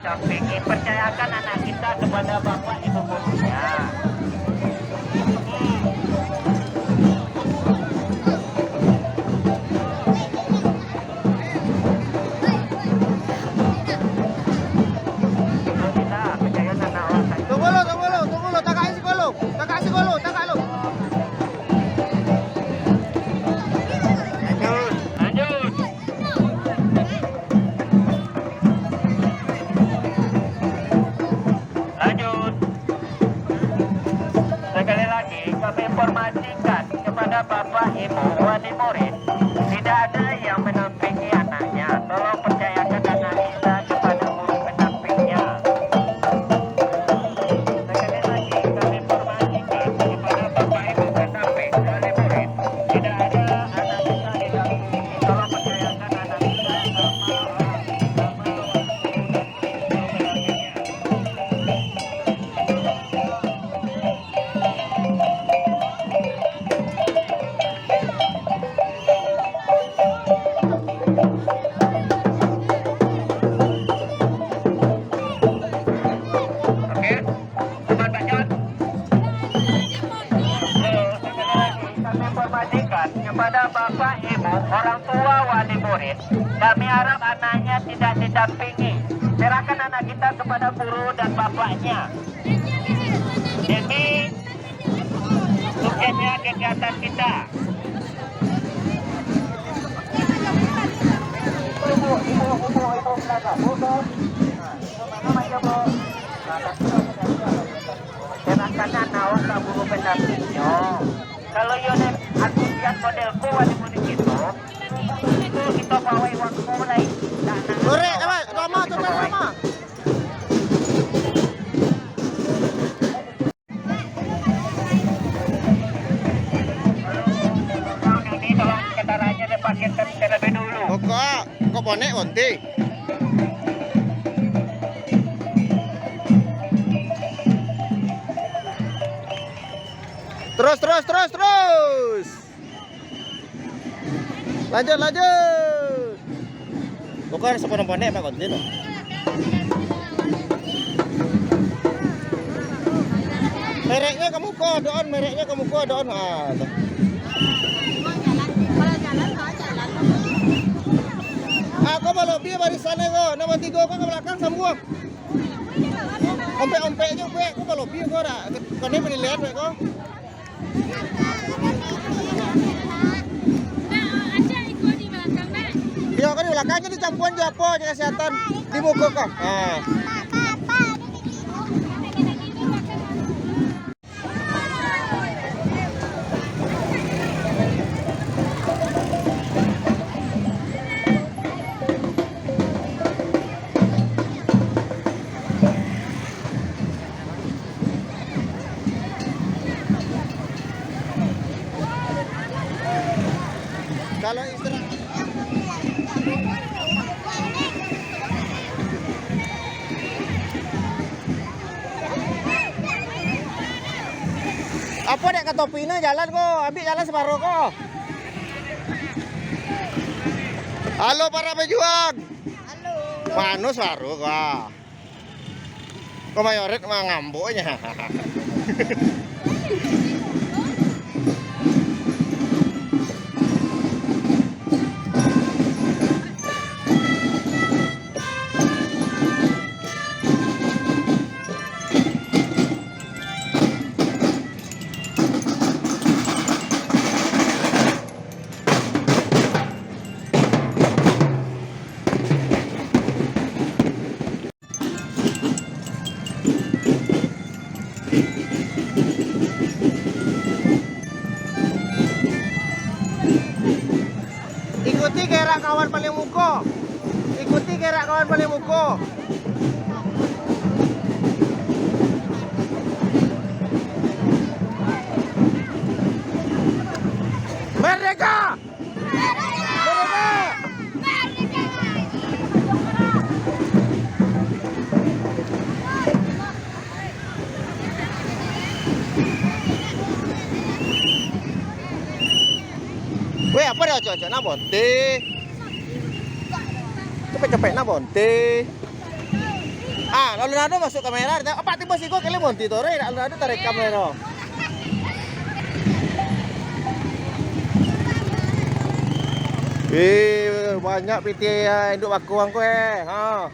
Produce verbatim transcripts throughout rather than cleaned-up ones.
Dampingi, percayakan anak kita kepada bapak ibu gurunya. Tunggu lu, tunggu lu, tunggu lu, tagak sikok lu, tagak sikok lu, tagak lu. Lanjut, lanjut. Lanjut. Sekali lagi, kami informasikan kepada Bapak Ibu wali murid, tidak ada yang mendampingi anaknya. Tolong percayakan anak kita kepada guru pendampingnya. Sekali lagi, kami informasikan kepada Bapak Ibu pendamping wali murid, tidak ada anak kita didampingi. Tolong percayakan anak kita sama orang, sama orang. Oke, Sobat Bacot. Kami informasikan kepada Bapak Ibu, orang tua wali murid, kami harap anaknya tidak didampingi. Serahkan anak kita kepada guru dan bapaknya. Demi suksesnya kegiatan kita. Ibu, ibu, ibu, ibu, belakang. Bukan. Nah, itu namanya, Bu. Nah, tapi kalau kita lihat, serahkan anak awak ka guru pendampingnyo. Kalau iyo ni antusias model ko, wali murid kito, itu kito pawai waktu mulai. Nah, nah, Korek, nah, apa? Lama, korek, lama. Ini tolong kendaraannya diparkirkan terlebih dulu. Kok, kok bonek bonti? Terus, terus, terus, terus. Lanjut, lanjut. Bukan sepenuh bonek, Pak, konti tu. Mereknya ka muko, doon, mereknya ka muko, doon. Ah, tu. Ah, kau balobi barisan ko. Nombor tigo ko ka balakang sambuang. Ompek-ompek jo, buek. Kau balobi ko dak. Kau ni penilaian, buek ko. Iyo, kan di balakang, jadi campuan jo apo, jo kasihatan di muko ko. Ha. Kalau istirahat. Apo dek kato Pina jalan ko? Ambiak jalan saparo ko. Halo para pejuang. Halo. Mano saparo ko, ah. Ko Mayoret mangambuknyo. Ikuti gerak kawan paling muko. Ikuti gerak kawan paling muko. Merdeka! Weh, apo dah ocok-ocok nak bonti? Capek-capek nak bonti. Kalau Ronaldo masuk kamera, dia, "Apak tibo siko kali monti tu, Rey, nak Ronaldo tarekam Ronaldo." Eh, banyak pitih, ah, induak bakung ko, eh. Ha.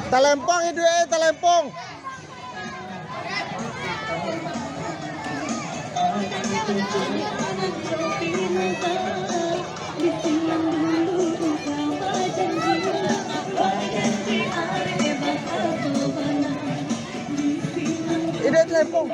Talempong iduik, eh, talempong. Iduik talempong.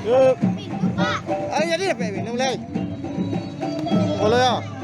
Yup. Ayo, jadi dapek minum lai. Boleh ya?